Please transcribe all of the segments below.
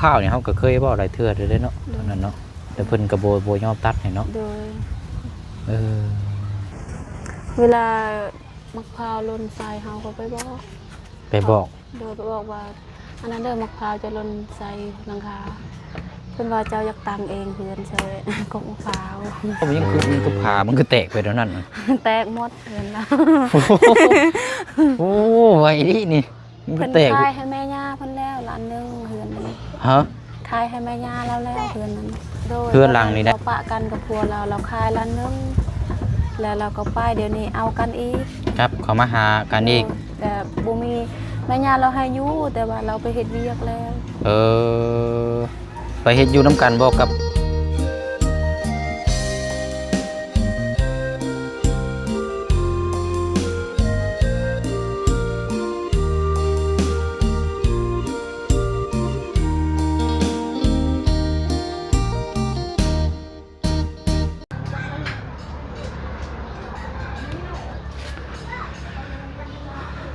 ພ້າວນີ້ເຮົາກໍເຄີຍເວົ້າຫຼາຍເທື່ອແລ້ວເດ້ເນາະ ໂດຍ ອັນນັ້ນເນາະ ແຕ່ເພິ່ນກໍບໍ່ ບໍ່ຍອມຕັດໃຫ້ເນາະ ໂດຍ ເອີ ເວລາໝາກພ້າວຫຼົ່ນໃສ່ເຮົາກໍໄປບອກ ໄປບອກ ໂດຍ ໄປບອກວ່າ ອັນນັ້ນເດີ ໝາກພ້າວຈະຫຼົ່ນໃສ່ຫຼັງຄາ ເພິ່ນວ່າເຈົ້າຢາກຕັ້ງເອງເຮືອນໃສ່ກົກໝາກພ້າວ ມັນຍັງຄື ມັນຄືຝາ ມັນຄືແຕກໄປແນວນັ້ນ ແຕກໝົດເຮືອນລາວ ໂອ້ ໄວດີນີ້ ມັນ ເພິ່ນແຕກ ຂາຍໃຫ້ແມ່ຍ່າເພິ່ນແລ້ວລ້ານໜຶ່ງເຮືອນນັ້ນ ຮະ ຂາຍໃຫ້ແມ່ຍ່າລາວແລ້ວເຮືອນນັ້ນ ໂດຍ ເຮືອນຫຼັງນີ້ນະ ລາວປະກັນກັບຜົວລາວ ລາວຂາຍລ້ານໜຶ່ງ ແລ້ວລາວກໍໄປ ດຽວນີ້ເອົາກັນອີກ ກັບເຂົ້າມາຫາກັນອີກ ໂດຍ ແຕ່ບໍ່ມີ ແມ່ຍ່າລາວໃຫ້ຢູ່ ແຕ່ວ່າລາວໄປເຮັດວຽກແລ້ວ ເອີ ໄປເຮັດຢູ່ນຳກັນບໍ່ກັບ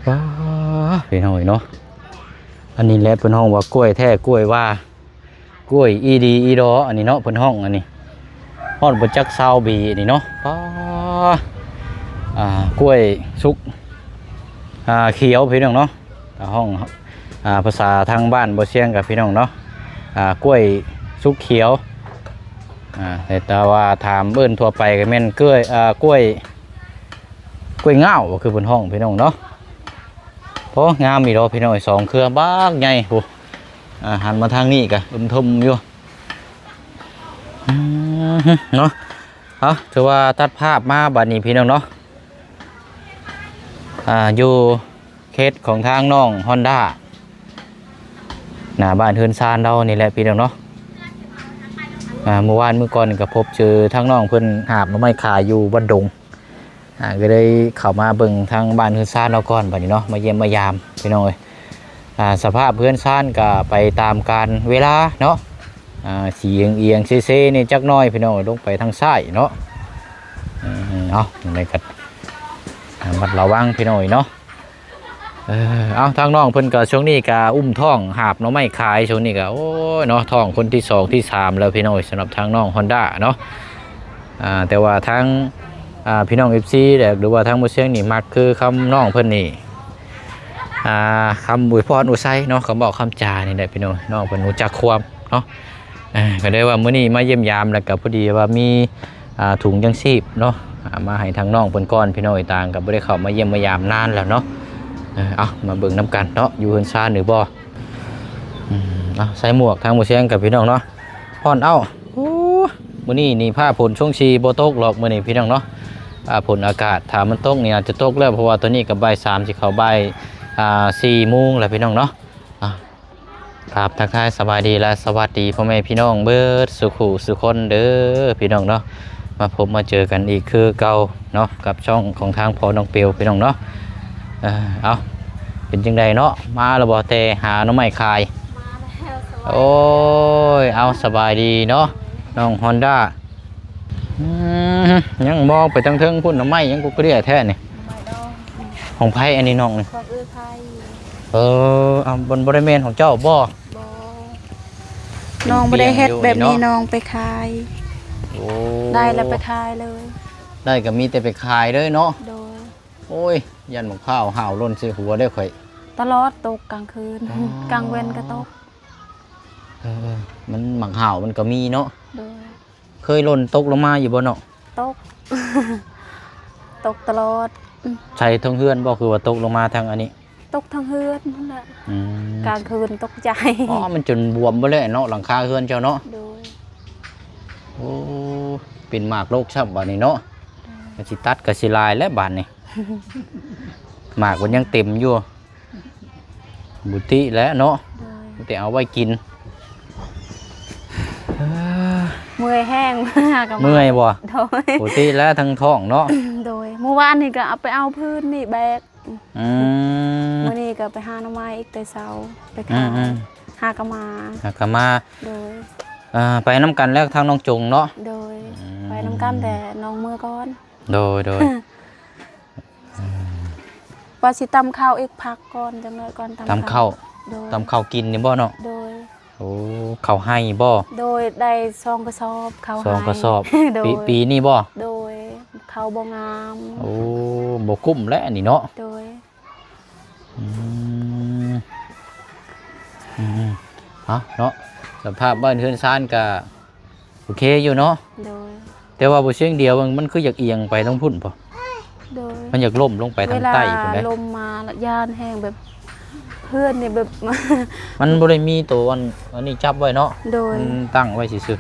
ວ້າ ພີ່ນ້ອງເອີຍເນາະ ອັນນີ້ແຫຼະເພິ່ນຮ້ອງວ່າກ້ວຍແທ້ກ້ວຍວ່າ ກ້ວຍອີ່ດີອີ່ດໍ ອັນນີ້ເນາະ ເພິ່ນຮ້ອງອັນນີ້ ຮອດບໍ່ຈັກຊາວບີນີ້ເນາະ ປ້າ ອ່າ ກ້ວຍສຸກ ອ່າ ຂຽວ ພີ່ນ້ອງເນາະ ຖ້າຮ້ອງ ອ່າ ພາສາທາງບ້ານບໍ່ຊຽງກັບ ພີ່ນ້ອງເນາະ ອ່າ ກ້ວຍສຸກຂຽວ ອ່າ ແຕ່ ແຕ່ວ່າຖາມເອີ້ນທົ່ວໄປກໍແມ່ນກ້ວຍ ອ່າ ກ້ວຍ ກ້ວຍງາວ ຄືເພິ່ນຮ້ອງ ພີ່ນ້ອງເນາະ ໂອ້ ງາມອີ່ຫຼີພີ່ນ້ອງເອີຍ ສອງເຄືອບັກໃຫຍ່ພຸ້ນ ອ່າ ຫັນມາທາງນີ້ກະອຶມທົມຢູ່ ອືມ ເນາະ ເອົາ ຖືວ່າຕັດພາບມາບັດນີ້ ພີ່ນ້ອງເນາະ ອ່າ ຢູ່ເຂດຂອງທາງນ້ອງຮອນດ້າ ໜ້າບ້ານເຮືອນຊານລາວນີ້ແຫຼະ ພີ່ນ້ອງເນາະ ອ່າ ມື້ວານມື້ກ່ອນກໍພົບເຈີທາງນ້ອງເພິ່ນຫາບໜໍ່ໄມ້ຂາຍຢູ່ບ້ານດົງ ອ່າ ກໍເລີຍເຂົ້າມາເບິ່ງທາງບ້ານເຮືອນຊານລາວກ່ອນ ບັດນີ້ເນາະ ມາຢ້ຽມມາຢາມ ພີ່ນ້ອງເອີຍ ອ່າ ສະພາບເຮືອນຊານກໍໄປຕາມການເວລາເນາະ ອ່າ ຊິອຽງໆເຊໆນີ້ຈັກໜ້ອຍ ພີ່ນ້ອງເອີຍ ລົງໄປທາງຊ້າຍເນາະ ເອີ ເອົາ ຈັ່ງໃດກໍ ລະມັດລະວັງ ພີ່ນ້ອງເອີຍເນາະ ເອີ ເອົາ ທາງນ້ອງເພິ່ນກໍຊ່ວງນີ້ກໍອຸ້ມທ້ອງຫາບໜໍ່ໄມ້ຂາຍ ຊ່ວງນີ້ກໍ ໂອ້ຍ ເນາະ ທ້ອງຄົນທີສອງທີສາມແລ້ວ ພີ່ນ້ອງເອີຍ ສຳລັບທາງນ້ອງຮອນດ້າເນາະ ອ່າ ແຕ່ວ່າທາງ ອ່າ ພີ່ນ້ອງເອັຟຊີ ຫຼືວ່າທາງໝູ່ຊຽງນີ້ມັກຄືຄຳນ້ອງເພິ່ນນີ້ ອ່າ ຄຳອວຍພອນອວຍໄຊເນາະ ຄຳເວົ້າຄຳຈານີ້ແຫຼະ ພີ່ນ້ອງ ນ້ອງເພິ່ນຮູ້ຈັກຄວາມເນາະ ອ່າ ກໍໄດ້ວ່າມື້ນີ້ມາຢ້ຽມຢາມ ແລ້ວກໍພໍດີວ່າມີ ອ່າ ຖົງຍັງຊີບເນາະ ອ່າ ມາໃຫ້ທາງນ້ອງເພິ່ນກ່ອນ ພີ່ນ້ອງເອີຍ ຕ່າງກໍບໍ່ໄດ້ເຂົ້າມາຢ້ຽມມາຢາມນານແລ້ວເນາະ ເອີ ເອົາ ມາເບິ່ງນຳກັນເນາະ ຢູ່ເຮືອນຊານຫຼືບໍ່ ອືມ ເອົາ ໃສ່ໝວກທາງໝູ່ຊຽງກັບ ພີ່ນ້ອງເນາະ ຮ້ອນເອົ້າ ໂອ້ ມື້ນີ້ນີ້ຟ້າຝົນຊ່ວງຊິບໍ່ຕົກຫຼອກ ມື້ນີ້ ພີ່ນ້ອງເນາະ ຟ້າຝົນອາກາດ ຖ້າມັນຕົກນີ້ອາດຈະຕົກແລ້ວ ເພາະວ່າຕອນນີ້ກໍບ່າຍສາມ ຊິເຂົ້າບ່າຍ ອ່າ ສີ່ໂມງແລ້ວ ພີ່ນ້ອງເນາະ ອ່າ ກາບທັກທາຍສະບາຍດີ ແລະ ສະຫວັດດີພໍ່ແມ່ພີ່ນ້ອງເບິດສູ່ຜູ້ສູ່ຄົນເດີ ພີ່ນ້ອງເນາະ ມາພົບມາເຈີກັນອີກຄືເກົ່າເນາະ ກັບຊ່ອງຂອງທາງພໍ່ນ້ອງເປວ ພີ່ນ້ອງເນາະ ເອີ ເອົາ ເປັນຈັ່ງໃດເນາະ ມາແລ້ວບໍ່ ແຕ່ຫາໜໍ່ໄມ້ຂາຍ ມາແລ້ວ ສະບາຍ ໂອ້ຍ ເອົາ ສະບາຍດີເນາະ ນ້ອງຮອນດ້າ ອືມ ຍັງມອງໄປທາງເທິງພຸ້ນ ໜໍ່ໄມ້ຍັງກຸກເກຍແທ້ນີ້ ຂອງໃຜອັນນີ້ນ້ອງນີ້ ຂອງເອື້ອຍໃຜ ເອີ ເອົາ ບໍ່ ບໍ່ໄດ້ແມ່ນຂອງເຈົ້າບໍ່? ບໍ່ ນ້ອງບໍ່ໄດ້ເຮັດແບບນີ້ ນ້ອງໄປຂາຍ ໂອ້ ໄດ້ແລ້ວໄປຂາຍເລີຍ ໄດ້ກໍມີແຕ່ໄປຂາຍເລີຍເນາະ ໂດຍ ໂອ້ຍ ຢ້ານໝາກພ້າວຫ້າວຫຼົ່ນໃສ່ຫົວເດ້ຂ້ອຍ ຕະຫຼອດຕົກກາງຄືນ ອໍ ກາງເວັນກໍຕົກ ເອີ ມັນໝາກຫ້າວມັນກໍມີເນາະ ໂດຍ ເຄີຍຫຼົ່ນຕົກລົງມາຢູ່ບໍ່ເນາະ? ຕົກ ຕົກຕະຫຼອດ ອືມ ໃສ່ເທິງເຮືອນບໍ່ ຄືວ່າຕົກລົງມາທາງອັນນີ້? ຕົກທາງເຮືອນພຸ້ນແຫຼະ ອືມ ກາງຄືນຕົກໃຈ ອໍ ມັນຈົນບວມເບິດແລ້ວເນາະ ຫຼັງຄາເຮືອນເຈົ້າເນາະ ໂດຍ ໂອ້ ເປັນໝາກໂລກຊ້ຳບາດນີ້ເນາະ ໂດຍ ກໍຊິຕັດກໍຊິລາຍແລ້ວບາດນີ້ ໝາກມັນຍັງເຕັມຢູ່ ບໍ່ຕິແຫຼະເນາະ ໂດຍ ມີແຕ່ເອົາໄວ້ກິນ ເມື່ອຍແຮງ ຫາກໍມາ ເມື່ອຍບໍ່? ໂດຍ ບໍ່ຕິແຫຼະ ທັງທ້ອງເນາະ ໂດຍ ມື້ວານນີ້ກໍເອົາໄປເອົາພື້ນນີ້ແບກ ອືມ ມື້ນີ້ກໍໄປຫາໜໍ່ໄມ້ອີກແຕ່ເຊົ້າ ໄປຂາຍ ອືມໆ ຫາກໍມາ ຫາກໍມາ ໂດຍ ອ່າ ໄປນຳກັນແລ້ວທາງນ້ອງຈົງເນາະ ໂດຍ ອືມ ໄປນຳກັນ ແຕ່ນ້ອງເມືອກ່ອນ ໂດຍໆ ອືມ ວ່າຊິຕຳເຂົ້າອີກ ພັກກ່ອນຈັກໜ້ອຍກ່ອນ ຕຳເຂົ້າ ຕຳເຂົ້າ ໂດຍ ຕຳເຂົ້າກິນນີ້ບໍ່ເນາະ ໂດຍ ໂອ້ ເຂົ້າໄຮ່ບໍ່? ໂດຍ ໄດ້ສອງກະສອບ ເຂົ້າໄຮ່ ສອງກະສອບ. ໂດຍ ປີ ປີນີ້ບໍ່? ໂດຍ ເຂົ້າບໍ່ງາມ. ໂອ້ ບໍ່ກຸ້ມແຫຼະອັນນີ້ເນາະ. ໂດຍ ອືມ ອືມ ເອົາເນາະ ສະພາບບ້ານເຮືອນຊານກະໂອເຄຢູ່ເນາະ. ໂດຍ ແຕ່ວ່າບໍ່ຊຽງດຽວ ມັນ ມັນຄືຢາກອຽງໄປທາງພຸ້ນບໍ່? ໂດຍ ມັນຢາກລົ້ມລົງໄປທາງໃຕ້ພຸ້ນເດ້. ເວລາລົມມາລະຢ້ານແຮງ ແບບເຮືອນນີ້ແບບ ມັນບໍ່ໄດ້ມີໂຕອັນ ອັນນີ້ຈັບໄວ້ເນາະ. ໂດຍ ມັນຕັ້ງໄວ້ຊື່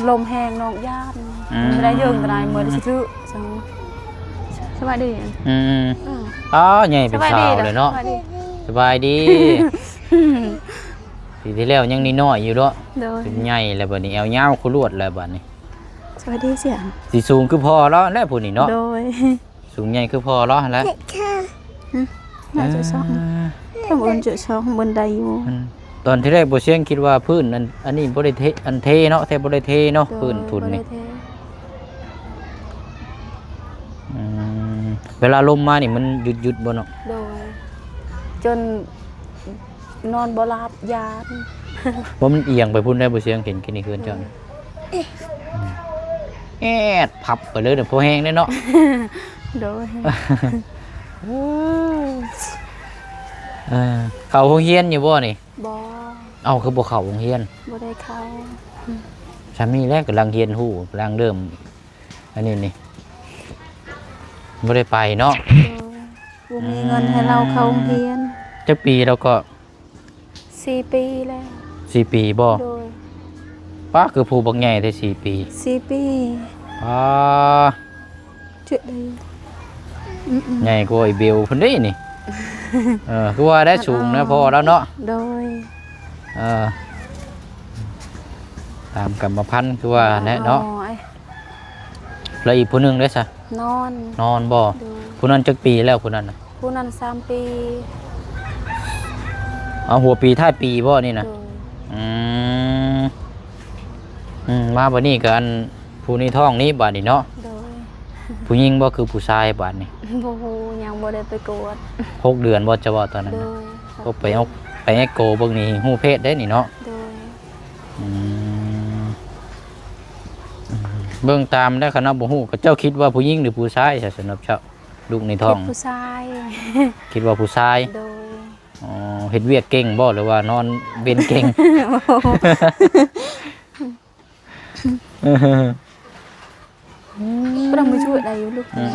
ໆ. ລົມແຮງນ້ອງຢ້ານ. ອືມ ບໍ່ໄດ້ເຢິງກະໄດ້ ເມື່ອຊິຖື. ສະບາຍດີ. ອືມ ອືມ ອໍ ໃຫຍ່ເປັນສາວເລີຍເນາະ. ສະບາຍດີ ສະບາຍດີ. ປີທີ່ແລ້ວຍັງນ້ອຍໆຢູ່ເນາະ. ໂດຍ ເປັນໃຫຍ່ແລ້ວບັດນີ້ ແອວຍາວຄືລວດແລ້ວບັດນີ້. ສະບາຍດີສຽງ. ຊິສູງຄືພໍ່ລາວແຫຼະຜູ້ນີ້ເນາະ. ໂດຍ ສູງໃຫຍ່ຄືພໍ່ລາວຫັ້ນແຫຼະ. ໜ້າຈະຊອກ ເອີ ຖ້າບໍ່ເອີ້ນຈະຊອກ ເບິ່ງໄດ້ຢູ່. ອືມ ຕອນທີແລກບໍ່ຊຽງຄິດວ່າພື້ນອັນ ອັນນີ້ບໍ່ໄດ້ເທ ອັນເທເນາະ ແທ້ບໍ່ໄດ້ເທເນາະ. ໂດຍ ພື້ນທຸນນີ້ ບໍ່ໄດ້ເທ. ອືມ ເວລາລົມມານີ້ມັນຢຸດໆບໍ່ເນາະ? ໂດຍ ຈົນ ນອນບໍ່ຫຼັບ ຢ້ານ. ບໍ່ ມັນອຽງໄປພຸ້ນໄດ໋ ບໍ່ຊຽງເຫັນກີ້ນີ້ເຮືອນເຈົ້ານີ້. ອືມ ແອດພັບໄປເລີຍເນາະ ພໍແຮງເດ້ເນາະ. ໂດຍ ເອີ ເຂົ້າໂຮງຮຽນຢູ່ບໍ່ນີ້? ບໍ່. ເອົ້າ ຄືບໍ່ເຂົ້າໂຮງຮຽນ? ບໍ່ໄດ້ເຂົ້າ. ອືມ ຊ່ຳນີ້ແຫຼະ ກຳລັງຮຽນຮູ້ ກຳລັງເລີ່ມ ອັນນີ້ນີ້ ບໍ່ໄດ້ໄປເນາະ. ໂດຍ ບໍ່ມີເງິນໃຫ້ລາວເຂົ້າໂຮງຮຽນ. ຈັກປີແລ້ວກໍ? ສີ່ປີແລ້ວ. ສີ່ປີບໍ່? ໂດຍ. ປ້າ ຄືຜູ້ບັກໃຫຍ່ແທ້ ສີ່ປີ. ສີ່ປີ. ປ້າ ເຈັບໄດ້. ອືມໆ ໃຫຍ່ກວ່າອີ່ເບວພຸ້ນເດ້ນີ້. ເອີ ຄືວ່າໄດ້ສູງນະພໍ່ລາວເນາະ. ໂດຍ. ເອີ ຕາມກຳມະພັນຄືວ່າແຫຼະເນາະ. ໂອ້ຍ ແລ້ວອີກຜູ້ໜຶ່ງເດ້ຊະ? ນອນ. ນອນບໍ່? ໂດຍ. ຜູ້ນັ້ນຈັກປີແລ້ວ ຜູ້ນັ້ນນະ? ຜູ້ນັ້ນສາມປີ. ເອົາ ຫົວປີທ້າຍປີບໍ່ນີ້ນະ? ໂດຍ. ອືມ ອືມ ມາບັດນີ້ກໍອັນ ຜູ້ນີ້ທ້ອງນີ້ບາດນີ້ເນາະ. ໂດຍ. ຜູ້ຍິງບໍ່ ຄືຜູ້ຊາຍບາດນີ້? ບໍ່ຮູ້ ຍັງບໍ່ໄດ້ໄປກວດ. ຫົກເດືອນບໍ່ ຈະເວົ້າຕອນນັ້ນ? ໂດຍ. ກໍໄປເອົາ ໄປເອັກໂກເບິ່ງນີ້ ຮູ້ເພດໄດ້ນີ້ເນາະ. ໂດຍ. ອືມ ເບິ່ງຕາມແລ້ວ ຄັນວ່າບໍ່ຮູ້ ເຈົ້າຄິດວ່າຜູ້ຍິງ ຫຼື ຜູ້ຊາຍຊະ? ສຳລັບເຈົ້າ ລູກໃນທ້ອງ ຄິດຜູ້ຊາຍ. ຄິດວ່າຜູ້ຊາຍ? ໂດຍ. ອໍ ເຮັດວຽກເກັ່ງບໍ່ ຫຼືວ່ານອນເວັນເກັ່ງ? ປະມາຊ່ວຍໄດ້ຢູ່ລູກ. ອືມ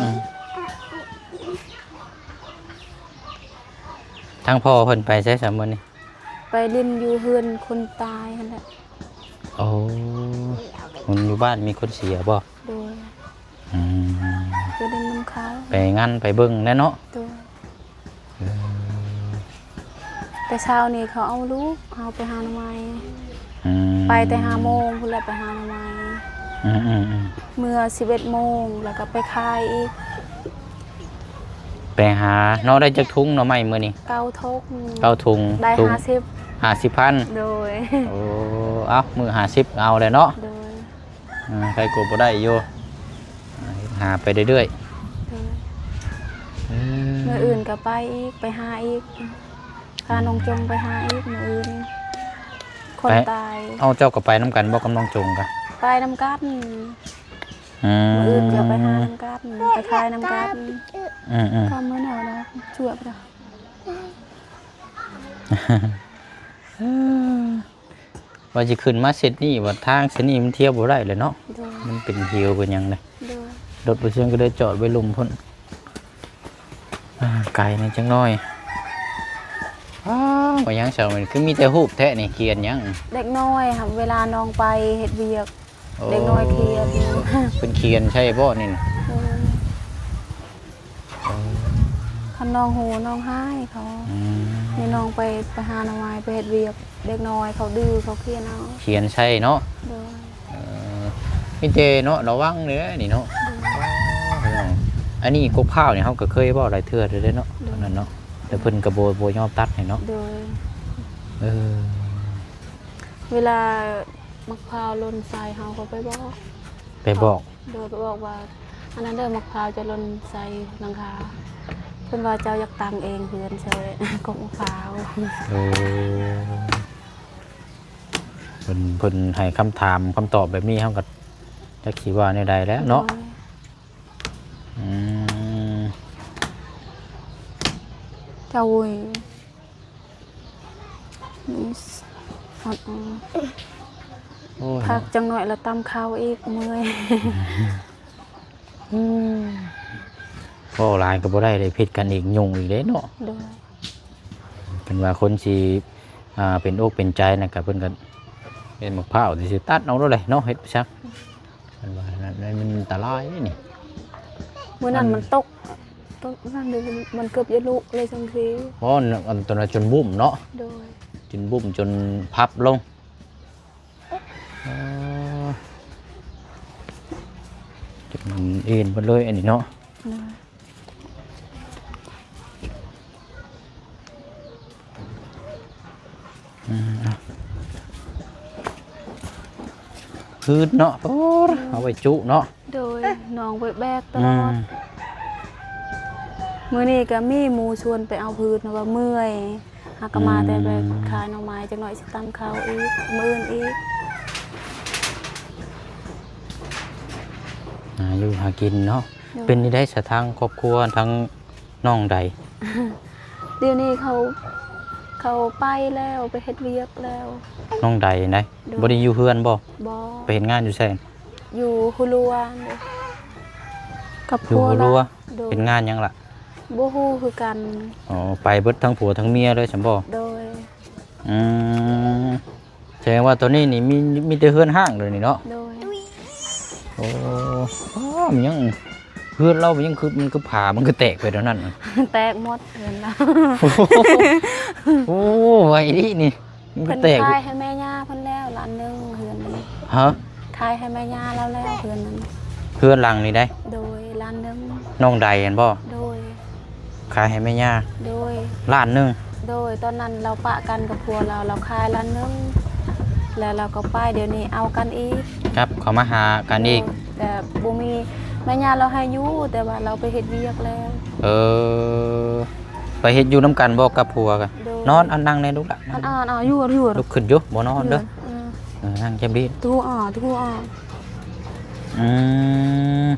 ໆ ທາງພໍ່ເພິ່ນໄປໃສຊະມື້ນີ້? ໄປຫຼິ້ນຢູ່ເຮືອນຄົນຕາຍຫັ້ນແຫຼະ. ໂອ້ ມັນຢູ່ບ້ານມີຄົນເສຍບໍ່? ໂດຍ. ອືມ ໄປຫຼິ້ນນຳເຂົາ ໄປງານໄປເບິ່ງແດ່ເນາະ. ໂດຍ. ເອີ ແຕ່ເຊົ້ານີ້ເຂົາເອົາລູກເຮົາໄປຫາໜໍ່ໄມ້. ອືມ ໄປແຕ່ຫ້າໂມງພຸ້ນແຫຼະ ໄປຫາໜໍ່ໄມ້. ອືມໆໆ ເມື່ອສິບເອັດໂມງ ແລ້ວກໍໄປຂາຍອີກ. ໄປຫາເນາະ. ໄດ້ຈັກທຸງໜໍ່ໄມ້ມື້ນີ້? ເກົ້າທຸງ. ເກົ້າທຸງ. ໄດ້ຫ້າສິບ ຫ້າສິບພັນ. ໂດຍ. ໂອ້ ເອົາ ມື້ຫ້າສິບເອົາແລ້ວເນາະ. ໂດຍ. ອືມ ໃຜກໍບໍ່ໄດ້ຢູ່ ຫາໄປເລື້ອຍໆ. ໂດຍ. ອືມ ມື້ອື່ນກໍໄປອີກ ໄປຫາອີກ ພານ້ອງຈົງໄປຫາອີກມື້ອື່ນ ຄົນຕາຍ. ເອົາ ເຈົ້າກໍໄປນຳກັນບໍ່ກັບນ້ອງຈົງກະ? ໄປນຳກັນ. ອືມ ມື້ອື່ນກໍໄປຫານຳກັນ ໄປຂາຍນຳກັນ. ອືມໆ ກໍມື້ໜ້າລະຈວບລະ. ວ່າຊິຂຶ້ນມາເສັ້ນນີ້ ວ່າທາງເສັ້ນນີ້ມັນທຽວບໍ່ໄດ້ແຫຼະເນາະ. ໂດຍ. ມັນເປັນເຫວເປັນຫຍັງເດ້. ໂດຍ. ລົດບໍ່ເຊື່ອງກໍເລີຍຈອດໄວ້ລຸ່ມພຸ້ນ. ອ່າ ໄກແດ່ຈັກໜ້ອຍ. ອ້າວ ວ່າຫຍັງຊະ ມັນຄືມີແຕ່ຮູບແທ້ນີ້ ຂຽນຫຍັງ? ເດັກນ້ອຍ ເວລານ້ອງໄປເຮັດວຽກ. ໂອ້ ເດັກນ້ອຍຂຽນ. ເພິ່ນຂຽນໃສ່ບໍ່ນີ້ນະ? ໂດຍ. ໂອ້ ຄັນນ້ອງຮູ້ນ້ອງຮ້າຍເຂົາ. ອືມ ນີ້ນ້ອງໄປ ໄປຫາໜໍ່ໄມ້ ໄປເຮັດວຽກ ເດັກນ້ອຍເຂົາດື້ ເຂົາຂຽນເອົາ ຂຽນໃສ່ເນາະ. ໂດຍ. ເອີ ມີແຕ່ເນາະ ລະວັງເດີນີ້ເນາະ. ໂດຍ. ໂອ້ ພີ່ນ້ອງ ອັນນີ້ກົກພ້າວນີ້ ເຮົາກໍເຄີຍເວົ້າຫຼາຍເທື່ອແລ້ວເນາະ. ໂດຍ. ຕອນນັ້ນເນາະ ແຕ່ເພິ່ນກໍບໍ່ ບໍ່ຍອມຕັດໃຫ້ເນາະ. ໂດຍ. ເອີ ເວລາໝາກພ້າວຫຼົ່ນໃສ່ ເຮົາກໍໄປບອກ ໄປບອກ. ໂດຍ ໄປບອກວ່າ ອັນນັ້ນເດີ ໝາກພ້າວຈະຫຼົ່ນໃສ່ຫຼັງຄາ. ເພິ່ນວ່າເຈົ້າຢາກຕັ້ງເອງເຮືອນໃສ່ກົກໝາກພ້າວ. ໂອ້ ອືມ ເພິ່ນ ເພິ່ນໃຫ້ຄຳຖາມຄຳຕອບແບບນີ້ ເຮົາກໍຈັກຊິວ່າແນວໃດແລ້ວເນາະ. ໂດຍ ອືມ ເຈົ້າ ໂອ້ຍ ອອດ ໂອ້ຍ ພັກຈັກໜ້ອຍລະຕຳເຂົ້າອີກ ເມື່ອຍ. ອືມ ເວົ້າຫຼາຍກໍບໍ່ໄດ້ເດ້ ຜິດກັນອີກ ຫຍຸ້ງອີກເດ້ເນາະ. ໂດຍ ເພິ່ນວ່າຄົນຊິ ອ່າ ເປັນອົກເປັນໃຈນະ ກໍເພິ່ນກໍເປັນໝາກພ້າວຊິຕັດເອົາໂລດເລີຍເນາະ ເຮັດໄປຊະ. ເພິ່ນວ່ານັ້ນ ມັນອັນຕະລາຍເດ້ນີ້. ມື້ນັ້ນມັນຕົກ ຕົກນັ້ນເດ້ ມັນເກືອບຈະລຸເລີຍຈັ່ງຊີ້. ອໍ ອັນຕົວນັ້ນຈົນບຸ້ມເນາະ. ໂດຍ ຈົນບຸ້ມ ຈົນພັບລົງ. ເອີ ເອັນເບິດເລີຍອັນນີ້ເນາະ. ໂດຍ ອືມ ພືດເນາະ ໂອ້ ເອົາໄວ້ຈຸເນາະ. ໂດຍ ນ້ອງໄວ້ແບກຕະຫຼອດ. ອືມ ມື້ນີ້ກໍມີໝູ່ຊວນໄປເອົາພືດ ເພາະວ່າເມື່ອຍ. ຫາກໍມາແຕ່ໄປ ອືມ ຂາຍໜໍ່ໄມ້ ຈັກໜ້ອຍຊິຕຳເຂົ້າອີກ ມື້ອື່ນອີກ. ຫາຢູ່ຫາກິນເນາະ. ໂດຍ ເປັນຈັ່ງໃດສະ ທາງຄອບຄົວ ທາງນ້ອງໃດ? ດຽວນີ້ເຂົາ ເຂົາໄປແລ້ວ ໄປເຮັດວຽກແລ້ວ. ນ້ອງໃດນະ? ໂດຍ ບໍ່ໄດ້ຢູ່ເຮືອນບໍ່? ບໍ່ ໄປເຮັດງານຢູ່ໃສ? ຢູ່ຫົວຫຼວງ ກັບ ຢູ່ຫົວຫຼວງ. ໂດຍ ເປັນງານຫຍັງລະ? ບໍ່ຮູ້ຄືກັນ. ອໍ ໄປເບິດທັງຜົວທັງເມຍເລີຍຊັ້ນບໍ່? ໂດຍ ອືມ ແສດງວ່າຕອນນີ້ນີ້ມີ ມີແຕ່ເຮືອນຮ້າງເລີຍນີ້ເນາະ. ໂດຍ ໂອ້ ອ້າ ມັນຍັງ ເຮືອນລາວມັນຍັງຄື ມັນຄືຝາ ມັນຄືແຕກໄປແນວນັ້ນ. ແຕກໝົດເຮືອນລາວ. ໂອ້ ໄວດີນີ້. ມັນ ເພິ່ນແຕກ ຂາຍໃຫ້ແມ່ຍ່າເພິ່ນແລ້ວລ້ານໜຶ່ງ ເຮືອນນັ້ນ. ຮະ? ຂາຍໃຫ້ແມ່ຍ່າລາວແລ້ວເຮືອນນັ້ນ. ເຮືອນຫຼັງນີ້ໃດ? ໂດຍ ລ້ານໜຶ່ງ. ນ້ອງໃດຫັ້ນບໍ່? ໂດຍ ຂາຍໃຫ້ແມ່ຍ່າ. ໂດຍ ລ້ານໜຶ່ງ. ໂດຍ ຕອນນັ້ນລາວປະກັນກັບຜົວລາວ ລາວຂາຍລ້ານໜຶ່ງ ແລ້ວລາວກໍໄປ. ດຽວນີ້ເອົາກັນອີກ ກັບເຂົ້າມາຫາກັນອີກ. ໂດຍ ແຕ່ບໍ່ມີ ແມ່ຍ່າລາວໃຫ້ຢູ່ ແຕ່ວ່າລາວໄປເຮັດວຽກແລ້ວ. ເອີ ໄປເຮັດຢູ່ນຳກັນບໍ່ກັບຜົວກະ? ໂດຍ ນອນ ອັນ ນັ່ງແດ່ລູກຫຼະ. ອັນ ອັນ ເອົາ ຢູ່ ຢູ່ ລຸກຂຶ້ນຢູ່ ບໍ່ນອນເດີ. ເອີ ເອີ ນັ່ງຈັບດີ. ທຸອາ ທຸອາ. ອືມ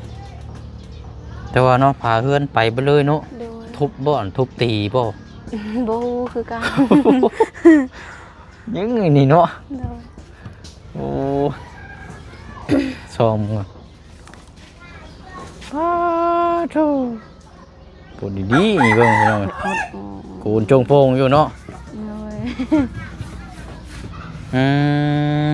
ແຕ່ວ່າເນາະ ຝາເຮືອນໄປເບິດເລີຍເນາະ. ໂດຍ ທຸບບໍ່? ທຸບຕີບໍ່? ບໍ່ຮູ້ຄືກັນ. ຍັງນີ້ເນາະ. ໂດຍ ໂອ້ ຊ່ອງ ປາໂທ ໂອ້ ດີໆ ນີ້ເບິ່ງພີ່ນ້ອງ ໂກນໂຈງໂປ່ງຢູ່ເນາະ. ໂດຍ ອືມ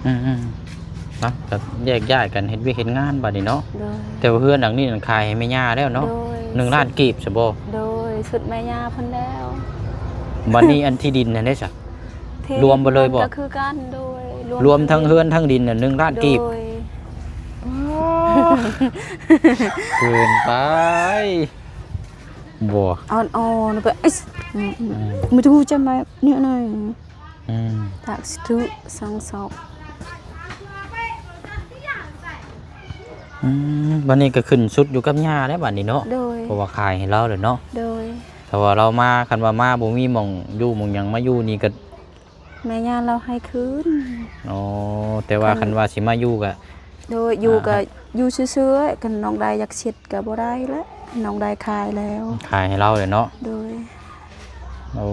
ອືມໆ ເນາະ ກໍແຍກຍ້າຍກັນເຮັດວຽກເຮັດງານບັດນີ້ເນາະ. ໂດຍ ແຕ່ວ່າເຮືອນຫຼັງນີ້ນັ້ນຂາຍໃຫ້ແມ່ຍ່າແລ້ວເນາະ. ໂດຍ ໜຶ່ງລ້ານກີບຊະບໍ່? ໂດຍ ສຸດແມ່ຍ່າເພິ່ນແລ້ວ. ບັດນີ້ອັນທີ່ດິນຫັ້ນເດ້ຊະ? ທີ່ ລວມເບິດເລີຍບໍ່? ກໍຄືກັນ. ໂດຍ ລວມ ລວມທັງເຮືອນທັງດິນນະ ໜຶ່ງລ້ານກີບ. ໂດຍ ເກີນໄປບໍ່? ອ່ອນໆ ໄປ ອືມ ອືມ ອືມ ມັນຈະຮູ້ຈຳໄດ້ແນວໃດ? ອືມ ຕາກສະທຸສັງສອກ. ອືມ ບັດນີ້ກໍຂຶ້ນສຸດຢູ່ກັບຍ່າແລ້ວບັດນີ້ເນາະ. ໂດຍ ເພາະວ່າຂາຍໃຫ້ລາວແລ້ວເນາະ. ໂດຍ ຖ້າວ່າລາວມາ ຄັນວ່າມາບໍ່ມີໝ່ອງຢູ່ໝ່ອງຫຍັງ ມາຢູ່ນີ້ກໍ ແມ່ຍ່າລາວໃຫ້ຄືນ. ອໍ ແຕ່ວ່າ ຄັນ ຄັນວ່າຊິມາຢູ່ກະ ໂດຍ ຢູ່ ອ່າ ກະຢູ່ຊື່ໆ. ຄັນນ້ອງໄດ້ຢາກເຊັດກະບໍ່ໄດ້ແຫຼະ ນ້ອງໄດ້ຂາຍແລ້ວ ຂາຍໃຫ້ລາວແລ້ວເນາະ. ໂດຍ ໂອ້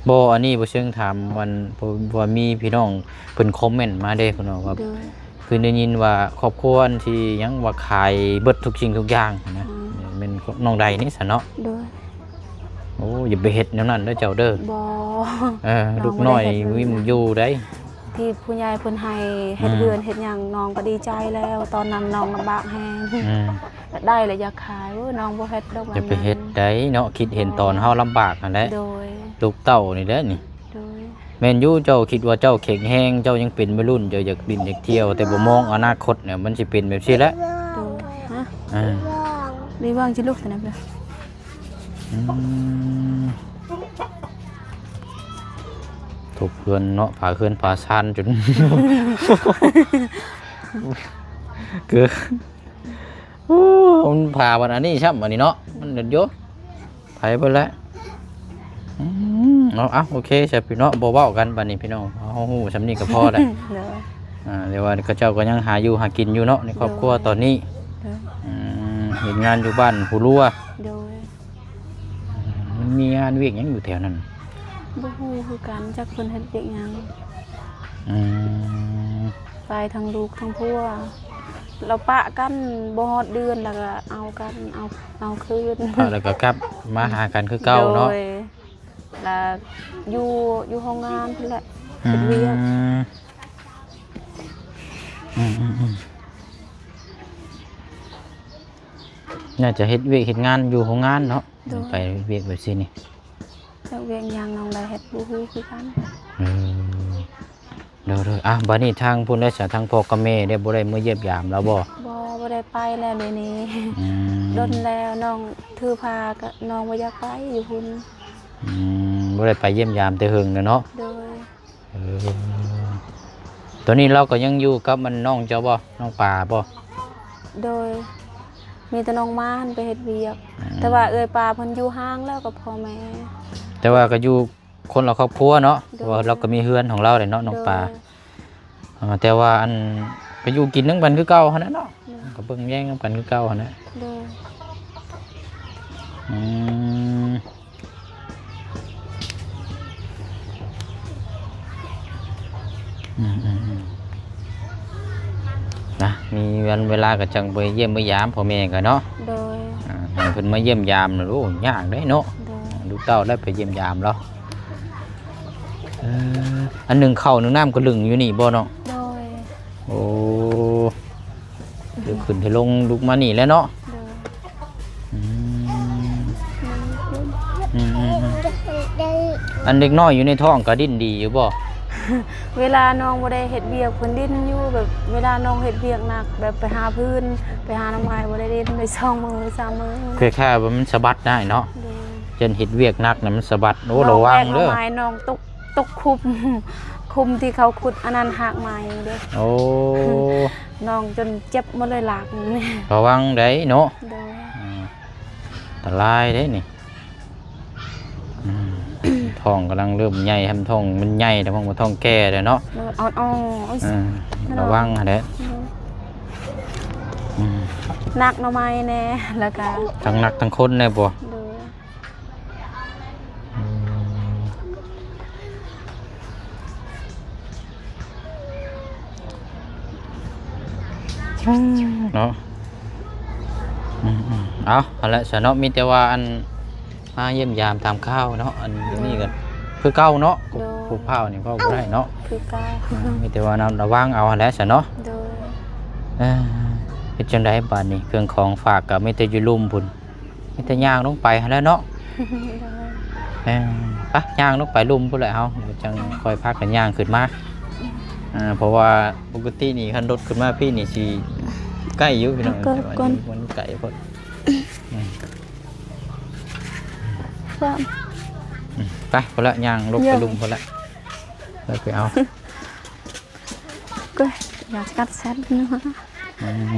ບໍ່ ອັນນີ້ບໍ່ເຊີງຖາມ ອັນ ເພາະວ່າມີພີ່ນ້ອງເພິ່ນຄອມເມັນມາເດ້ ເພິ່ນວ່າ ໂດຍ ຄືໄດ້ຍິນວ່າຄອບຄົວທີ່ຫຍັງວ່າຂາຍເບິດທຸກສິ່ງທຸກຢ່າງນະ. ອືມ ແມ່ນນ້ອງໃດນີ້ຊະເນາະ? ໂດຍ ໂອ້ ຢ່າໄປເຮັດແນວນັ້ນເດີເຈົ້າເດີ. ບໍ່ ເອີ ລູກນ້ອຍ ນ້ອງບໍ່ໄດ້ເຮັດເລີຍ ມີໝ່ອງຢູ່ໃດ໋. ທີ່ຜູ້ໃຫຍ່ເພິ່ນໃຫ້ເຮັດ ອືມ ເຮືອນເຮັດຫຍັງ ນ້ອງກໍດີໃຈແລ້ວ. ຕອນນັ້ນນ້ອງລຳບາກແຮງ. ອືມ ໄດ້ແລ້ວຢາກຂາຍ. ໂອ້ຍ ນ້ອງບໍ່ເຮັດດອກ. ຢ່າໄປເຮັດໃດ໋ເນາະ ຄິດເຫັນ ບໍ່ ຕອນເຮົາລຳບາກຫັ້ນແຫຼະ. ໂດຍ ລູກເຕົ້ານີ້ແຫຼະນີ້. ໂດຍ ແມ່ນຢູ່ ເຈົ້າຄິດວ່າເຈົ້າແຂງແຮງ ເຈົ້າຍັງເປັນໄວລຸ້ນ ເຈົ້າຢາກຫຼິ້ນຢາກທ່ຽວ ແຕ່ບໍ່ມອງອະນາຄົດນະ ມັນຊິເປັນແບບຊີ້ແຫຼະ. ໂດຍ ຮະ? ອ່າ ໄດ້ວາງຊິລູກຕົວນັ້ນເດີ. ອືມ ທຸບເຮືອນເນາະ ຝາເຮືອນຝາຊານຈົນ ເກີ ໂອ້ ມັນຝາບັດອັນນີ້ຊ້ຳ ອັນນີ້ເນາະ ມັນເດັດຢູ່ ໄປເບິດແລ້ວ. ອືມ ເນາະ. ເອົ້າ ໂອເຄ ຊະພີ່ນ້ອງ ບໍ່ເວົ້າກັນບາດນີ້ພີ່ນ້ອງ ເຮົາຮູ້ຊ່ຳນີ້ກໍພໍແລ້ວ. ໂດຍ ອ່າ ແຕ່ວ່າເຂົາເຈົ້າກໍຍັງຫາຢູ່ຫາກິນຢູ່ເນາະ ໃນຄອບຄົວ ໂດຍ ຕອນນີ້. ໂດຍ ອືມ ເຮັດງານຢູ່ບ້ານພູລົວ. ໂດຍ ມັນມີງານວຽກຫຍັງຢູ່ແຖວນັ້ນ? ບໍ່ຮູ້ຄືກັນ ຈັກເພິ່ນເຮັດວຽກຫຍັງ. ອືມ ໄປທັງລູກທັງຜົວ ລາວປະກັນບໍ່ຮອດເດືອນ ແລ້ວກໍເອົາກັນ ເອົາ ເອົາຄືນ ປະແລ້ວກໍກັບມາຫາກັນຄືເກົ່າເນາະ. ໂດຍ ລະຢູ່ ຢູ່ໂຮງງານພຸ້ນແຫຼະ ອືມ ເຮັດວຽກ. ອືມ ອືມ ອືມ ໜ້າຈະເຮັດວຽກເຮັດງານຢູ່ໂຮງງານເນາະ. ໂດຍ ໄປວຽກແບບຊີ້ນີ້ ຈັກວຽກຫຍັງນ້ອງໄດ້ເຮັດບໍ່ຮູ້ຄືກັນ. ເອີ ໂດຍໆ. ອ່ະ ບາດນີ້ທາງພຸ້ນໄດ້ສະ ທາງພໍ່ກັບແມ່ໄດ້ ບໍ່ໄດ້ມາຢ້ຽມຢາມລາວບໍ່? ບໍ່ ບໍ່ໄດ້ໄປແລ້ວດຽວນີ້. ອືມ ດົນແລ້ວ ນ້ອງຖືພາກໍ ນ້ອງບໍ່ຢາກໄປຢູ່ພຸ້ນ. ອືມ ບໍ່ໄດ້ໄປຢ້ຽມຢາມແຕ່ເຫິງແລ້ວເນາະ. ໂດຍ ເອີ ຕອນນີ້ລາວກໍຍັງຢູ່ກັບອັນນ້ອງເຈົ້າບໍ່? ນ້ອງປາບໍ່? ໂດຍ ມີແຕ່ນ້ອງມາຫັ້ນໄປເຮັດວຽກ. ອືມ ແຕ່ວ່າເອື້ອຍປາເພິ່ນຢູ່ຫ່າງແລ້ວກັບພໍ່ແມ່ ແຕ່ວ່າກໍຢູ່ຄົນລະຄອບຄົວເນາະ. ໂດຍ ເພາະວ່າລາວກໍມີເຮືອນຂອງລາວແຫຼະເນາະ ນ້ອງປາ. ໂດຍ ເອີ ແຕ່ວ່າອັນ ກໍຢູ່ກິນນຳກັນຄືເກົ່າຫັ້ນແຫຼະເນາະ. ໂດຍ ກໍເບິ່ງແຍງນຳກັນຄືເກົ່າຫັ້ນແຫຼະ. ໂດຍ ອືມ ອືມໆໆ ນະ ມີວັນເວລາກໍຈັ່ງໄປຢ້ຽມໄປຢາມພໍ່ແມ່ກັນເນາະ. ໂດຍ ອ່າ ໃຫ້ເພິ່ນມາຢ້ຽມຢາມນະ. ໂອ້ ຍາກເດ້ເນາະ. ໂດຍ ລູກເຕົ້າໄດ້ໄປຢ້ຽມຢາມລາວ. ເອີ ອັນໜຶ້ງເຂົ້າໜຶ້ງນ້ຳກໍລຶ້ງຢູ່ນີ້ບໍ່ນ້ອງ? ໂດຍ ໂອ້ ເດີນຂຶ້ນເດີນລົງລຸກມານີ້ແຫຼະເນາະ. ໂດຍ ອືມ ອືມໆໆ ອັນເດັກນ້ອຍຢູ່ໃນທ້ອງກໍດີ້ນດີຢູ່ບໍ່? ເວລານ້ອງບໍ່ໄດ້ເຮັດວຽກເພິ່ນດີ້ນຢູ່ ແບບເວລານ້ອງເຮັດວຽກໜັກ ແບບໄປຫາຟືນ ໄປຫາໜໍ່ໄມ້ ບໍ່ໄດ້ດີ້ນໄດ້ສອງມື້ສາມມື້ ຄ້າຍໆວ່າມັນສະບັດໄດ້ເນາະ. ໂດຍ ເຊັ່ນເຮັດວຽກໜັກນະມັນສະບັດ. ໂອ້ ລະວັງເດີ ນ້ອງແບກໜໍ່ໄມ້ ນ້ອງຕົກ ຕົກຂຸມ ຂຸມທີ່ເຂົາຂຸດອັນນັ້ນຮາກໄມ້ເດ້. ໂອ້ ນ້ອງຈົນເຈັບໝົດເລີຍລາກນີ້. ລະວັງໄດ໋ເນາະ. ໂດຍ ອືມ ອັນຕະລາຍເດ້ນີ້. ອືມ ທ້ອງກຳລັງເລີ່ມໃຫຍ່ ທຳທ້ອງມັນໃຫຍ່ແລ້ວ ທ້ອງແກ່ແລ້ວເນາະ. ໂດຍ ອ່ອນໆ ອືມ ລະວັງຫັ້ນແຫຼະ. ໂດຍ ອືມ ໜັກໜໍ່ໄມ້ແດ່ ແລ້ວກະທັງໜັກທັງຄົນແດ່ບໍ່? ໂດຍ ອືມ ເນາະ. ອືມໆ ເອົາ ຫັ້ນແຫຼະຊະເນາະ ມີແຕ່ວ່າອັນ ມາຢ້ຽມຢາມຖາມຂ່າວເນາະ. ອັນນີ້ກໍຄືເກົ່າເນາະ. ໂດຍ ຜູ້ພາວນີ້ເວົ້າບໍ່ໄດ້ເນາະ ຄືເກົ່າ. ອືມ ມີແຕ່ວ່າລະວັງເອົາຫັ້ນແຫຼະຊະເນາະ. ໂດຍ ເອີ ເຮັດຈັ່ງໃດບາດນີ້ ເຄື່ອງຂອງຝາກກໍມີແຕ່ຢູ່ລຸ່ມພຸ້ນ. ມີແຕ່ຍ່າງລົງໄປຫັ້ນແຫຼະເນາະ. ໂດຍ ເອີ ໄປຍ່າງລົງໄປລຸ່ມພຸ້ນແຫຼະເຮົາ ດຽວຈັ່ງຄ່ອຍພາກັນຍ່າງຂຶ້ນມາ. ອ່າ ເພາະວ່າປົກກະຕິນີ້ຄັນລົດຂຶ້ນມາພີ້ນີ້ຊິໃກ້ຢູ່ພີ່ນ້ອງ ເອົາ ແຕ່ວ່າ ກ່ອນ ມັນໄກໂພດ. ອືມ ໄປພຸ້ນລະ ຍ່າງລົງໄປ ໂດຍ ລຸ່ມພຸ້ນລະ ໄປ ໄປເອົາ. ກໍຢາກກັດແຊດເນາະ. ອືມ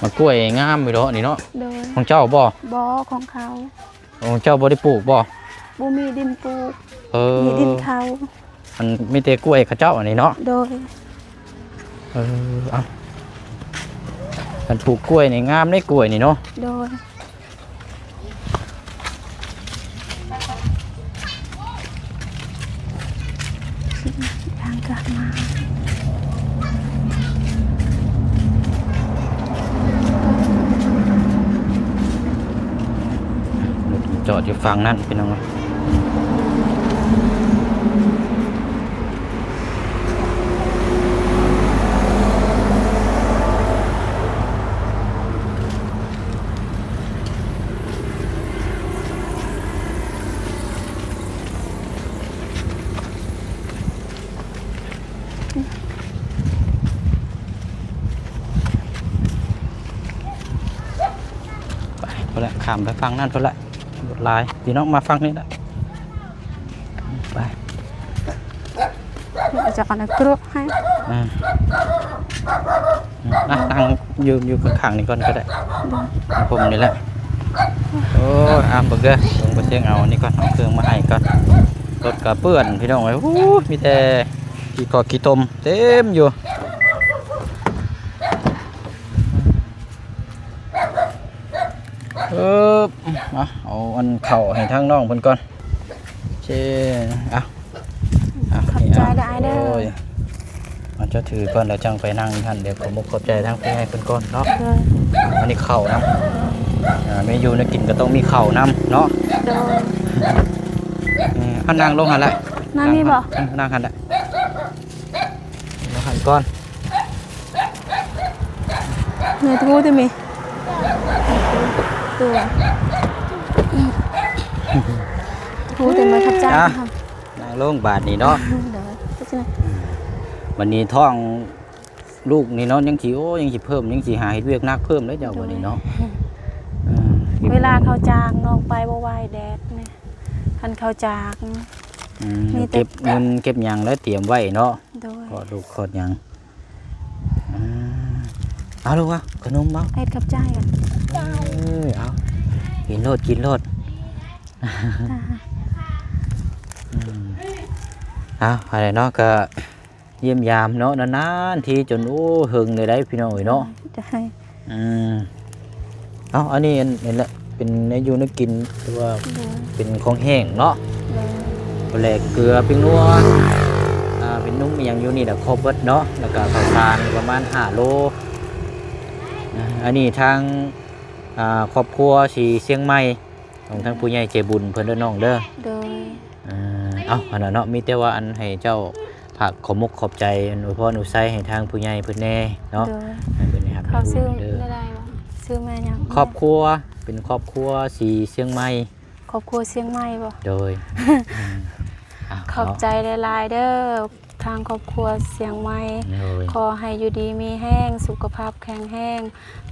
ໝາກກ້ວຍງາມຢູ່ດອກນີ້ເນາະ. ໂດຍ ຂອງເຈົ້າບໍ່? ບໍ່ ຂອງເຂົາ. ຂອງເຈົ້າບໍ່ໄດ້ປູກບໍ່? ບໍ່ມີດິນປູກ. ເອີ ມີດິນເຂົາ. ອັນ ມີແຕ່ກ້ວຍເຂົາເຈົ້າອັນນີ້ເນາະ. ໂດຍ ເອີ ເອົາ ຄັນປູກກ້ວຍນີ້ງາມເດ້ ກ້ວຍນີ້ເນາະ. ໂດຍ ທາງກັບມາ ຈອດຢູ່ຝັ່ງນັ້ນພີ່ນ້ອງເອີຍ. ໄປພຸ້ນແຫຼະ ຂ້າມໄປຝັ່ງນັ້ນພຸ້ນແຫຼະ ລົດຫຼາຍ. ພີ່ນ້ອງມາຝັ່ງນີ້ລະ ໄປ ຈະເອົານ້ຳກຣວກໃຫ້. ອືມ ອ່ະ ນັ່ງຢູ່ ຢູ່ຂ້າງໆນີ້ກ່ອນກໍໄດ້. ໂດຍ ພົມນີ້ແຫຼະ. ໂອ້ຍ ອ່າ ເບິ່ງເດີ ເບິ່ງບໍ່ຊຽງເອົານີ້ກ່ອນ ເອົາເຄື່ອງມາໃຫ້ກ່ອນ. ລົດກະເປື້ອນພີ່ນ້ອງເອີຍ ໂອ້ຍ ມີແຕ່ຂີ້ຄອກຂີ້ຕົມເຕັມຢູ່. ເອີ ມາ ເອົາອັນເຂົ້າໃຫ້ທາງນ້ອງເພິ່ນກ່ອນ. ໂອເຄ ເອົາ ເອົາ ຂອບໃຈຫຼາຍເດີ. ໂອ້ຍ ເອົາ ເຈົ້າຖືກ່ອນ ແລ້ວຈັ່ງໄປນັ່ງຢູ່ຫັ້ນ. ດຽວຂອບມຸກຂອບໃຈທາງຜູ້ໃຫຍ່ເພິ່ນກ່ອນເນາະ. ເອີ ອັນນີ້ເຂົ້ານຳ ອ່າ ແມ່ນຢູ່ແນວກິນກໍຕ້ອງມີເຂົ້ານຳເນາະ. ໂດຍ ເອີ ເອົານັ່ງລົງຫັ້ນແຫຼະ. ນັ່ງນີ້ບໍ? ນັ່ງ ນັ່ງຫັ້ນແຫຼະ. ມາຫັ້ນກ່ອນ ແມ່ນ ທູຕິມີ ທູຕິມີ ຂອບໃຈ. ອ່ະ ນັ່ງລົງບາດນີ້ເນາະ. ໂດຍ ບັດນີ້ທ້ອງລູກນີ້ເນາະ ຍັງຊິ ໂອ້ ຍັງຊິເພີ່ມ ຍັງຊິຫາເຮັດວຽກໜັກເພີ່ມເດ້ເຈົ້າ ໂດຍ ບັດນີ້ເນາະ. ເອີ ເວລາເຂົາຈ້າງນ້ອງໄປບໍ່ໄຫວ ແດດນີ້ ຄັນເຂົາຈ້າງ ອືມ ມີແຕ່ ເກັບເງິນເກັບຫຍັງແລ້ວຕຽມໄວ້ເນາະ. ໂດຍ ຄອດລູກຄອດຫຍັງ. ອ່າ ເອົາລູກ ເອົາຂະໜົມເອົາ. ເຮັດຂອບໃຈ. ເອີ ເອົາ ກິນໂລດ ກິນໂລດ. ເອົາ ອັນນີ້ເນາະ ກະຢ້ຽມຢາມເນາະ ນານໆທີ ຈົນ ໂອ້ ເຫິງເລີຍໄດ໋ພີ່ນ້ອງເອີຍເນາະ. ໂດຍ ອືມ ເອົາ ອັນນີ້ ອັນ ອັນລະ ເປັນແນວຢູ່ແນວກິນ ຫຼືວ່າ ໂດຍ ເປັນຂອງແຫ້ງເນາະ. ໂດຍ ປາແຫຼກ ເກືອ ແປ້ງນົວ ອ່າ ເປັນນົມອີ່ຫຍັງຢູ່ນີ້ລະ ຄົບເບິດເນາະ. ແລ້ວກະເຂົ້າສານປະມານຫ້າໂລ. ອ່າ ອັນນີ້ທາງ ອ່າ ຄອບຄົວສີຊຽງໃໝ່ ຂອງທາງຜູ້ໃຫຍ່ໃຈບຸນເພິ່ນເດີນ້ອງເດີ. ໂດຍ ອ່າ ເອົ້າ ຫັ້ນນະເນາະ ມີແຕ່ວ່າອັນໃຫ້ເຈົ້າຝາກຂອບມຸກຂອບໃຈ ອັນອວຍພອນອວຍໄຊໃຫ້ທາງຜູ້ໃຫຍ່ເພິ່ນແດ່ເນາະ. ໂດຍ ໃຫ້ເພິ່ນໄດ້ຮັບໄດ້ຮູ້ເດີ. ເຂົາຊື່ແມ່ຫຍັງ? ຄອບຄົວ ເປັນຄອບຄົວສີຊຽງໃໝ່. ຄອບຄົວຊຽງໃໝ່ບໍ? ໂດຍ ອືມ ອ່ະ ຂອບໃຈຫຼາຍໆເດີ ທາງຄອບຄົວຊຽງໃໝ່. ໂດຍ ຂໍໃຫ້ຢູ່ດີມີແຮງ ສຸຂະພາບແຂງແຮງ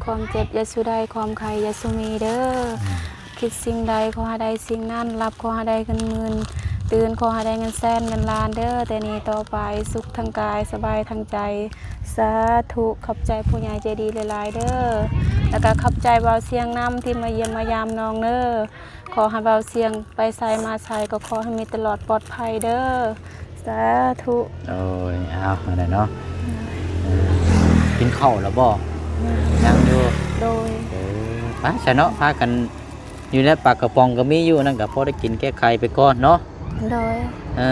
ຄວາມເຈັບຢ່າສູ່ໄດ້ ຄວາມໄຂ້ຢ່າສູ່ມີເດີ. ອືມ ຄິດສິ່ງໃດຂໍໃຫ້ໄດ້ສິ່ງນັ້ນ ຫຼັບຂໍໃຫ້ໄດ້ເງິນໝື່ນ ຕື່ນຂໍໃຫ້ໄດ້ເງິນແສນເງິນລ້ານເດີ ແຕ່ນີ້ຕໍ່ໄປ ສຸກທັງກາຍສະບາຍທັງໃຈ. ສາທຸ ຂອບໃຈຜູ້ໃຫຍ່ໃຈດີຫຼາຍໆເດີ ແລ້ວກະຂອບໃຈບ່າວຊຽງນຳທີ່ມາຢ້ຽມມາຢາມນ້ອງເດີ. ຂໍໃຫ້ບ່າວຊຽງໄປໃສມາໃສກໍຂໍໃຫ້ມີຕະຫຼອດປອດໄພເດີ ສາທຸ. ໂອ້ຍ ເອົາ ອັນນັ້ນເນາະ ກິນເຂົ້າແລ້ວບໍ່? ຍັງ ຍັງຢູ່. ໂດຍ ເອີ ໄປຊະເນາະ ພາກັນ ຢູ່ໃນປາກກະປ໋ອງກໍມີຢູ່ ນັ້ນກໍພໍໄດ້ກິນແກ້ໄຂໄປກ່ອນເນາະ. ໂດຍ ເອີ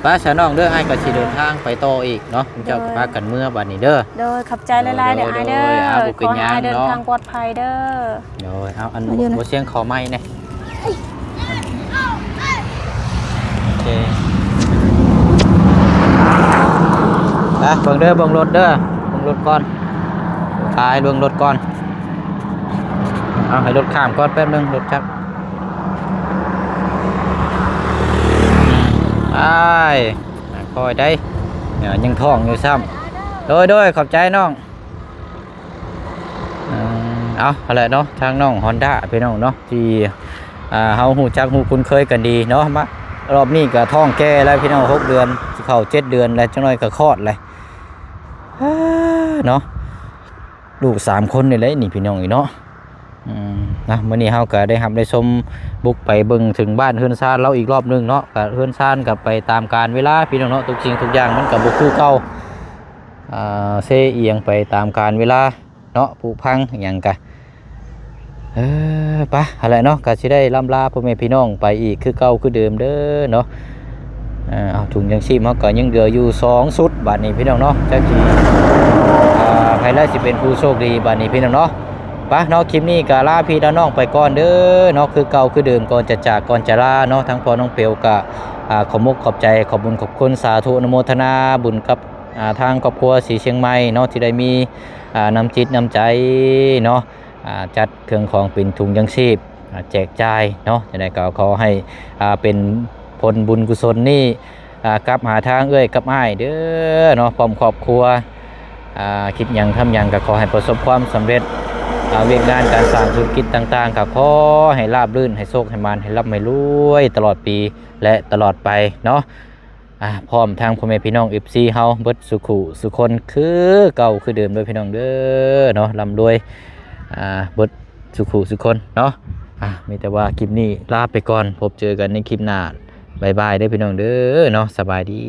ໄປຊະນ້ອງເດີ ອ້າຍກໍຊິເດີນທາງໄປຕໍ່ອີກເນາະ. ເຈົ້າກໍພາກັນເມືອບາດນີ້ເດີ. ໂດຍ ຂອບໃຈຫຼາຍໆເດີອ້າຍເດີ. ໂດຍ ໂດຍ ເອົາ ບໍ່ເປັນຫຍັງເນາະ ເດີນທາງປອດໄພເດີ. ໂດຍ ເອົາ ອັນ ບໍ່ຊຽງເຂົ້າໃໝ່ແດ່. ໂອເຄ ໄປເບິ່ງເດີ ເບິ່ງລົດເດີ ເບິ່ງລົດກ່ອນ ໄປເບິ່ງລົດກ່ອນ. ເອົາ ໃຫ້ລົດຂ້າມກ່ອນແປັບໜຶ່ງ ລົດຈັກ ໄປ ຄ່ອຍໄດ໋ ຍັງທ້ອງຢູ່ຊ້ຳ. ໂດຍ ໂດຍ ຂອບໃຈນ້ອງ. ເອີ ເອົາ ຫັ້ນແຫຼະເນາະ ທາງນ້ອງຮອນດ້າ ພີ່ນ້ອງເນາະ ທີ່ ອ່າ ເຮົາຮູ້ຈັກຮູ້ຄຸ້ນເຄີຍກັນດີເນາະ. ມາ ລອບນີ້ກໍທ້ອງແກ່ແລ້ວ ພີ່ນ້ອງ ຫົກເດືອນ ຊິເຂົ້າເຈັດເດືອນແລ້ວ ຈັກໜ້ອຍກໍຄອດແລ້ວເນາະ. ລູກສາມຄົນນີ້ແຫຼະນີ້ ພີ່ນ້ອງເອີຍເນາະ. ອືມ ນະ ມື້ນີ້ເຮົາກໍໄດ້ຮັບໄດ້ຊົມ ບຸກໄປເບິ່ງເຖິງບ້ານເຮືອນຊານລາວອີກລອບໜຶ່ງເນາະ. ກໍເຮືອນຊານກໍໄປຕາມການເວລາ ພີ່ນ້ອງເນາະ ທຸກສິ່ງທຸກຢ່າງມັນກໍບໍ່ຄືເກົ່າ ອ່າ ເຊອຽງໄປຕາມການເວລາເນາະ ຜຸພັງອີ່ຫຍັງກະ ເອີ ໄປ ຫັ້ນແຫຼະເນາະ ກະຊິໄດ້ລ່ຳລາພໍ່ແມ່ພີ່ນ້ອງໄປອີກຄືເກົ່າຄືເດີມເດີເນາະ. ເອີ ເອົາ ຖົງຍັງຊີບເຮົາກໍຍັງເຫຼືອຢູ່ສອງຊຸດບາດນີ້ ພີ່ນ້ອງເນາະ ຈັກຊິ ອ່າ ໃຜລະຊິເປັນຜູ້ໂຊກດີບາດນີ້ ພີ່ນ້ອງເນາະ. ໄປເນາະ ຄລິບນີ້ກໍລາພີ່ລານ້ອງໄປກ່ອນເດີເນາະ ຄືເກົ່າຄືເດີມ ກ່ອນຈະຈາກກ່ອນຈະລາເນາະ ທາງພໍ່ນ້ອງເປວກໍ ອ່າ ຂອບມຸກຂອບໃຈ ຂອບບຸນຂອບຄຸນ ສາທຸອະນຸໂມທະນາບຸນກັບ ອ່າ ທາງຄອບຄົວສີຊຽງໃໝ່ເນາະ ທີ່ໄດ້ມີ ອ່າ ນ້ຳຈິດນ້ຳໃຈເນາະ ອ່າ ຈັດເຄື່ອງຂອງເປັນຖົງຍັງຊີບ ອ່າ ແຈກຈ່າຍເນາະ. ຈັ່ງໃດກໍຂໍໃຫ້ ອ່າ ເປັນຜົນບຸນກຸສົນນີ້ ອ່າ ກັບຫາທາງເອື້ອຍກັບອ້າຍເດີເນາະ ພ້ອມຄອບຄົວ ອ່າ ຄິດຫຍັງທຳຫຍັງກໍຂໍໃຫ້ປະສົບຄວາມສຳເລັດ ອ່າ ວຽກງານການສ້າງທຸລະກິດຕ່າງໆ ກໍຂໍໃຫ້ລາບລື່ນ ໃຫ້ໂຊກໃຫ້ໝານ ໃຫ້ລ່ຳໃຫ້ລວຍຕະຫຼອດປີ ແລະ ຕະຫຼອດໄປເນາະ. ອ່າ ພ້ອມທັງພໍ່ແມ່ພີ່ນ້ອງເອັຟຊີເຮົາເບິດສູ່ຄູ່ສູ່ຄົນຄືເກົ່າຄືເດີມເດີພີ່ນ້ອງເດີເນາະ ລ່ຳລວຍ ອ່າ ເບິດ ສູ່ຜູ້ສູ່ຄົນເນາະ. ອ່າ ມີແຕ່ວ່າຄລິບນີ້ລາໄປກ່ອນ ພົບເຈີກັນໃນຄລິບໜ້າ. ບາຍບາຍເດີພີ່ນ້ອງເດີເນາະ ສະບາຍດີ.